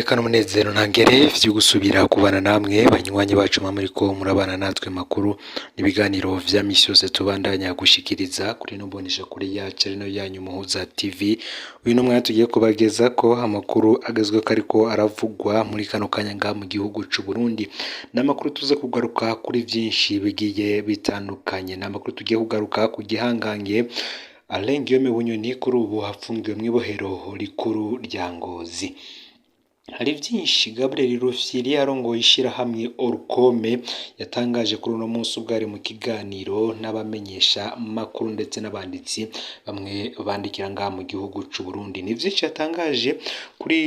N'iteka n'umunezero ntangere vyo gusubira kubana namwe banywanyi bacu muriko murabana natwe makuru n'ibiganiro vya misi yose tubandanya gushikiriza kuri ino mboneshakure yacu ari nayo yanyu Muhuza TV. Uyu n'umwanya tugiye kubagezako amakuru agezweko ariko aravugwa muri kano kanya ngaha mu gihugu c'u Burundi. N'amakuru tuza kugaruka kuri vyinshi bigiye bitandukanye, n'amakuru tugiye kugaruka ku gihangange Alain Guillaume Bunyoni kuri ubu afungiwe mw'ibohero rikuru rya Ngozi. Hari vyinshi Gabriel Rufyiri arongoye ishirahamwe Orukome yatangaje kuri uno munsi ubwo ari mu kiganiro n'abamenyesha makuru ndetse n'abanditsi bamwe bandikira ngaha mu gihugu c'u Burundi. Ni vyinshi yatangaje kuri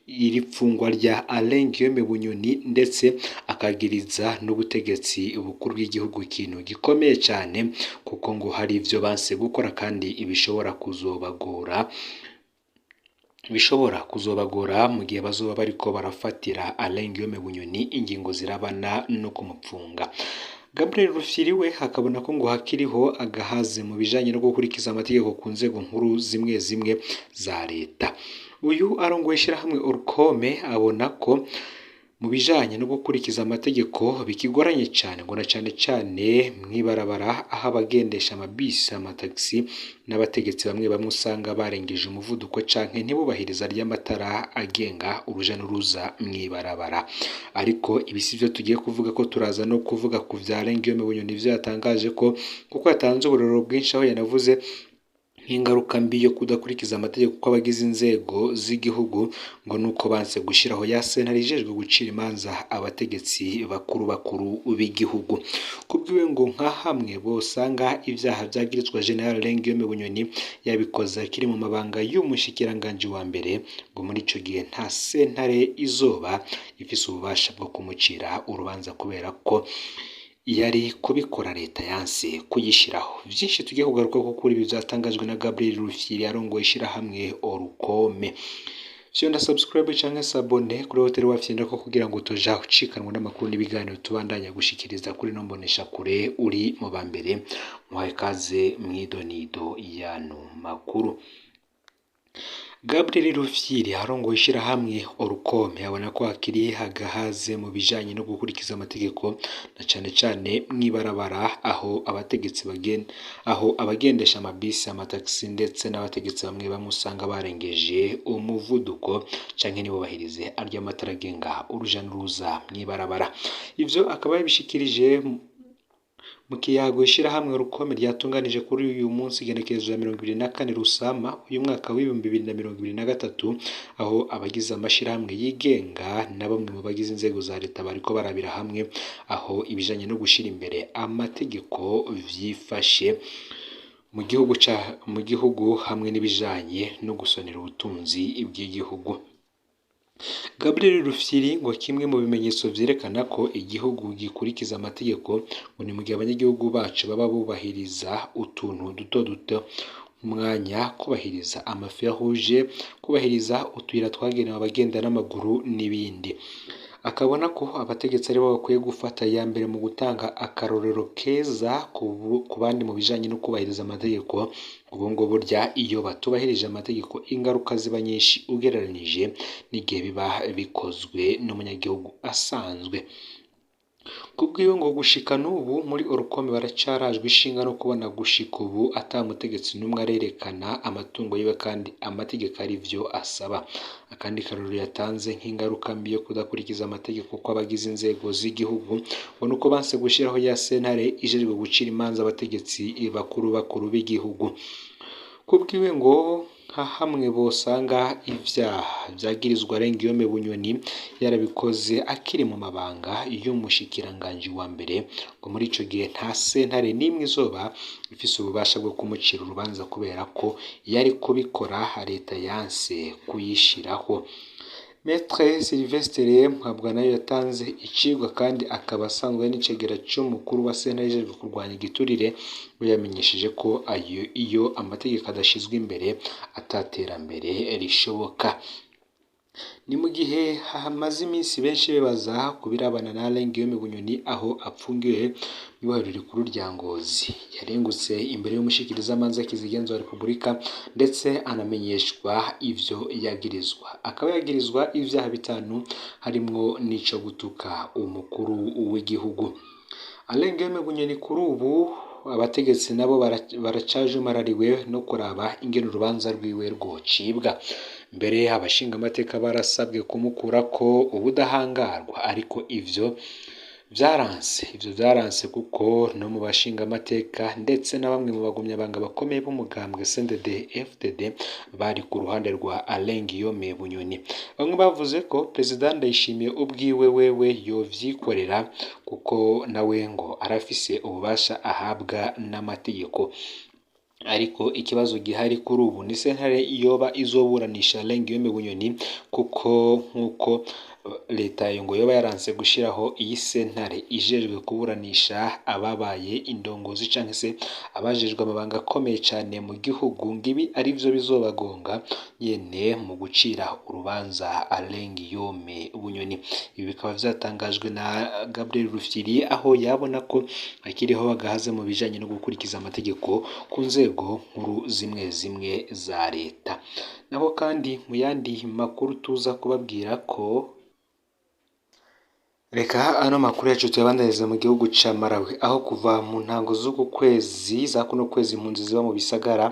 iri pfungwa rya Alain Guillaume Bunyoni, ndetse akagiriza n'ubutegetsi bukuru bw'igihugu ikintu gikomeye cane, kuko ngo hari ivyo banse gukora kandi bishobora kuzobagora, bishobora kuzobagora mu gihe bazoba bariko barafatira Alain Guillaume Bunyoni ingingo zirabana no kumupfunga. Gabriel Rufyiri we akabona ko ngo hakiriho agahaze mu bijanye no gukurikiza amategeko ku nzego nkuru zimwe zimwe za leta. Uyu arongoye ishirahamwe Orukome abona ko mu bijanye no gukurikiza amategeko bikigoranye cane, ngo na cane cane mw'ibarabara aho abagendesha amabisi, amatagisi n'abategetsi bamwe bamwe usanga barengeje umuvuduko canke ntibubahiriza ry'amatara agenga uruja n'uruza mw'ibarabara. Ariko ibi sivyo tugiye kuvuga ko turaza no kuvuga ku vya Alain Guillaume Bunyoni, ivyo yatangaje ko kuko yatanze uburorero bwinshi, aho yanavuze nk'ingaruka mbi yo kudakurikiza amategeko kw'abagize inzego z'igihugu, ngo nuko banse gushiraho ya sentare ijejwe gucira imanza abategetsi bakuru bakuru b'igihugu. Kubwiwe ngo nka hamwe bosanga ivyaha vyagirizwa General Alain Guillaume Bunyoni yabikoze akiri mu mabanga y'umushikiranganji wa mbere, ngo muri ico gihe nta sentare izoba ifise ububasha bwo kumucira urubanza kubera ko yari kubikora leta yanse kuyishiraho. Vyinshi tugiye kugaruka ko kuri ibi vyatangajwe na Gabriel Rufyiri arongoye ishirahamwe Orukome. Fyonda subscribe canke s'abonner kuri hoteli wafyondako kugira ngo utoja ucikanwa n'amakuru n'ibiganiro tubandanya gushikiriza kuri ino mboneshakure. Uri mu ba mbere, muhaye ikaze mw'idonido y'ano makuru. Gabriel Rufyiri arongoye ishirahamwe Orukome abona ko hakiri agahaze mu bijanye no gukurikiza amategeko na cane cane mw'ibarabara, aho abategetsi bagenda, aho abagendesha amabisi, amatagisi ndetse n'abategetsi bamwe bamwe usanga barengeje umuvuduko canke ntibubahirize arya matara agenga uruja n'uruza mw'ibarabara. Ivyo akaba yabishikirije mu kiyago ishirahamwe Rukome ryatunganije kuri uyu munsi igenekerezo ya 24 Rusama uyu mwaka w'2023, aho abagize amashirahamwe yigenga na bamwe mu bagize inzego za leta bariko barabira hamwe aho ibijanye no gushira imbere amategeko vyifashe mu gihugu ca mu gihugu hamwe n'ibijanye no gusonera ubutunzi bw'igihugu. Gabriel Rufyiri ngo kimwe mu bimenyetso vyerekana ko igihugu gikurikiza amategeko ngo ni mu gihe abanyagihugu bacu baba bubahiriza utuntu duto duto, umwanya, kubahiriza amafi yahuje, kubahiriza utuyira twagenewe abagenda n'amaguru n'ibindi. Akabona ko abategetsi aribo bakwiye gufata iya mbere mu gutanga akarorero keza ku bandi mu bijanye no kubahiriza amategeko, ubu ngo burya iyo batubahirije amategeko ingaruka ziba nyinshi ugereranije n'igihe biba bikozwe n'umunyagihugu asanzwe. Kubwiwe ngo gushika n'ubu muri Orukome baracarajwe ishinga no kubona gushika ubu ata mutegetsi n'umwe arerekana amatungo yiwe kandi amategeko ari vyo asaba. Akandi karorero yatanze nk'ingaruka mbi yo kudakurikiza amategeko kw'abagize inzego z'igihugu ngo nuko banse gushiraho ya sentare ijejwe gucira imanza abategetsi bakuru bakuru b'igihugu. Kubwiwe ngo nka hamwe bosanga ivyaha vyagirizwa Alain Guillaume Bunyoni yarabikoze akiri mu mabanga y'umushikiranganji wa mbere, ngo muri ico gihe nta sentare n'imwe izoba ifise ububasha bwo kumucira urubanza kubera ko yari kubikora leta yanse kuyishiraho. Maître Sylvestre Mpabwanayo yatanze icigwa kandi akaba asanzwe n'icegera c'umukuru wa sentare ijejwe kurwanya igiturire, we yamenyesheje ko iyo amategeko adashizwe imbere ataterambere rishoboka. Ni mu gihe hamaze iminsi benshi bibaza ku birabana na Alain Guillaume Bunyoni aho apfungiwe mw'ibohero rikuru rya Ngozi. Yarengutse imbere y'umushikirizamanza kizigenza wa Repubulika ndetse anamenyeshwa ivyo yagirizwa. Akaba yagirizwa ivyaha bitanu harimwo n'ico gutuka umukuru w'igihugu. Alain Guillaume Bunyoni kuri ubu abategetsi nabo baracajumarariwe no kuraba ingene urubanza rwiwe rwocibwa. Mbere abashingamateka barasabwe kumukurako ubudahangarwa, ariko ivyo vyaranse. Ivyo vyaranse kuko no mu bashingamateka ndetse na bamwe mu bagumyabanga bakomeye b'umugambwe CNDD FDD bari ku ruhande rwa Alain Guillaume Bunyoni. Bamwe bavuze ko Perezida Ndayishimiye ubwiwe wewe yovyikorera kuko nawe ngo arafise ububasha ahabwa n'amategeko. Ariko ikibazo gihari kuri ubu ni sentare yoba izoburanisha Alain Guillaume Bunyoni, kuko nk'uko leta ngo yoba yaranse gushiraho iyi sentare ijejwe kuburanisha ababaye indongozi canke se abajejwe amabanga akomeye cane mu gihugu, ngibi arivyo bizobagonga nyene mu gucira urubanza Alain Guillaume Bunyoni. Ibi bikaba vyatangajwe na Gabriel Rufyiri aho yabona ko akiriho agahaze mu bijanye no gukurikiza amategeko ku nzego nkuru zimwe zimwe za leta. Naho kandi mu yandi makuru tuza kubabwira ko reka ano makuru yacu tuyabandaniza mu gihugu ca Malawi, aho kuva mu ntango z'uku kwezi za kuno kwezi impunzi ziba mu bisagara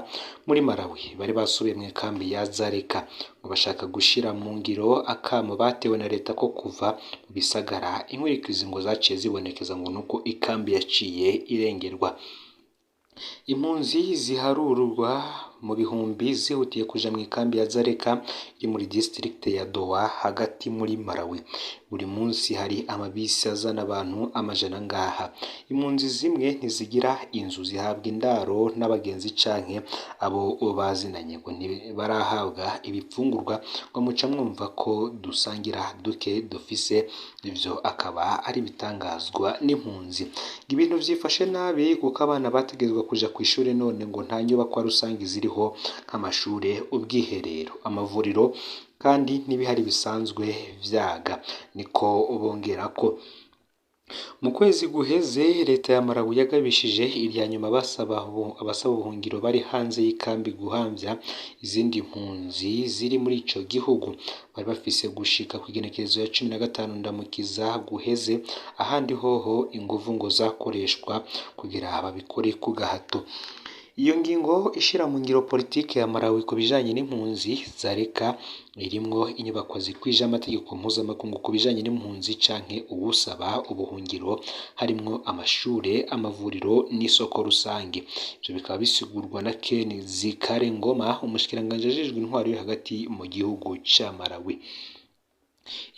muri Malawi bari basubiye mu ikambi ya Dzaleka ngo bashaka gushira mu ngiro akamo batewe na leta ko kuva mu bisagara. Inkurikizi ngo zaciye zibonekeza ngo nuko ikambi yaciye irengerwa. Impunzi ziharurwa mu bihumbi zihutiye kuja mu ikambi ya Dzaleka iri muri district ya Dowa hagati muri Malawi. Buri munsi hari amabisi azana abantu amajana ngaha. Impunzi zimwe ntizigira inzu, zihabwa indaro n'abagenzi canke abo bazinanye, ngo ntibarahabwa ibifungurwa, ngo muca mwumva ko dusangira duke dufise. Ivyo akaba ari ibitangazwa n'impunzi. Ibintu vyifashe nabi kuko abana bategerezwa kuja kw'ishure none ngo nta nyubakwa rusangi ziriho nk'amashure, ubwiherero, amavuriro kandi n'ibihari bisanzwe vyaga, niko bongerako. Mu kwezi guheze leta ya Malawi yagabishije irya nyuma abasaba ubuhungiro bari hanze y'ikambi guhamvya izindi mpunzi ziri muri ico gihugu. Bari bafise gushika kw'igenekerezo ya 15 Ndamukiza guheze, ahandi hoho inguvu ngo zakoreshwa kugira babikore ku gahato. Iyo ngingo ishira mu ngiro politike ya Malawi ku bijanye n'impunzi Dzaleka irimwo inyubakwa zikwije amategeko mpuzamakungu ku bijanye n'impunzi canke uwusaba ubuhungiro, harimwo amashure, amavuriro n'isoko rusange. Ivyo bikaba bisigurwa na Ken Zikhale Ngoma, umushikiranganji ajejwe intwaro yo hagati mu gihugu ca Malawi.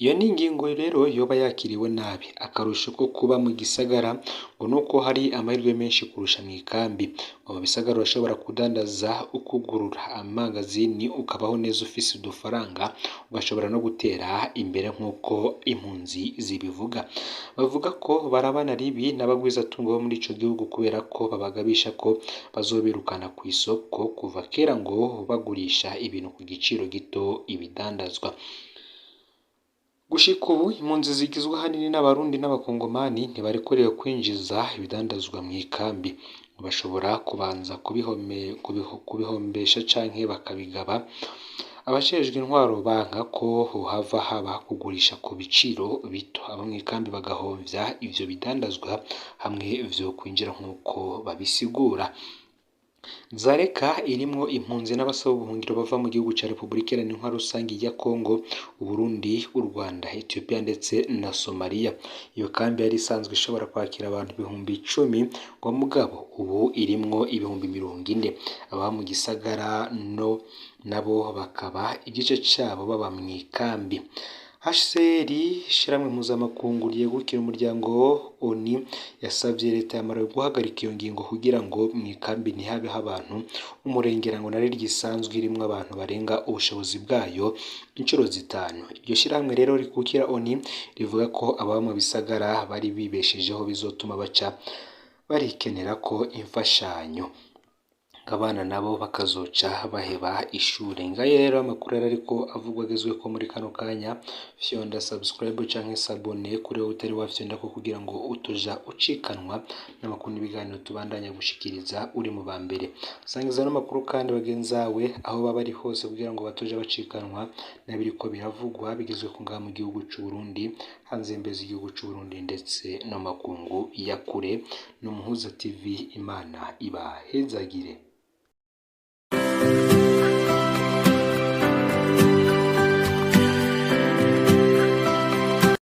Iyo ni ingingo rero yoba yakiriwe nabi. Akarusho ko kuba mu gisagara ngo nuko hari amahirwe menshi kurusha mu ikambi. Ngo mu bisagara urashobora kudandaza, ukugurura amangazini, ukabaho neza ufise udufaranga, ugashobora no gutera imbere nk'uko impunzi zibivuga. Bavuga ko barabana ribi n'abagwizatungo bo muri ico gihugu kubera ko babagabisha ko bazobirukana kw'isoko kuva kera ngo bagurisha ibintu ku giciro gito ibidandazwa. Gushika ubu impunzi zigizwe ahanini n'Abarundi n'Abakongomani ntibarekuriwe kwinjiza ibidandazwa mu ikambi. Bashobora kubanza kubihombesha canke bakabigaba. Abajejwe intwaro banka ko hohava haba kugurisha ku biciro bito, abo mw'ikambi bagahomvya ivyo bidandazwa hamwe vyo kwinjira nk'uko babisigura. Dzaleka irimwo impunzi n'abasaba ubuhungiro bava mu gihugu ca Repubulika Iharanira Intwaro Rusangi ya Kongo, Uburundi, u Rwanda, Ethiopia ndetse na Somalia. Iyo kambi yari isanzwe ishobora kwakira abantu 10,000 ngo mugabo ubu irimwo 40,000. Ababa mu gisagara no nabo bakaba igice cabo baba mw'ikambi. HCR, ishirahamwe mpuzamakungu ryegukira umuryango ONU, yasavye leta ya Malawi guhagarika iyo ngingo kugira ngo mw'ikambi ntihabeho abantu umurengera ngo nari risanzwe irimwo abantu barenga ubushobozi bwayo incuro 5. Iryo shirahamwe rero rikukira ONU rivuga ko ababa mu bisagara bari bibeshejeho bizotuma baca barikenera ko imfashanyo. Ngo abana nabo bakazoca baheba ishure. Ngayo rero amakuru ariko avugwa agezweko muri kano kanya. Fyonda subscribe canke s'abonner kuri wowe utari wafyondako kugira ngo utoja ucikanwa n'amakuru n'ibiganiro tubandanya gushikiriza uri mu ba mbere. Sangiza n'amakuru kandi bagenzawe aho baba bari hose kugira ngo batoja bacikanwa n'abiriko biravugwa bigezweko ngaha mu gihugu c'u Burundi, hanze y'imbibe z'igihugu c'u Burundi ndetse no mu makungu ya kure. Ni Umuhuza TV, Imana ibahezagire.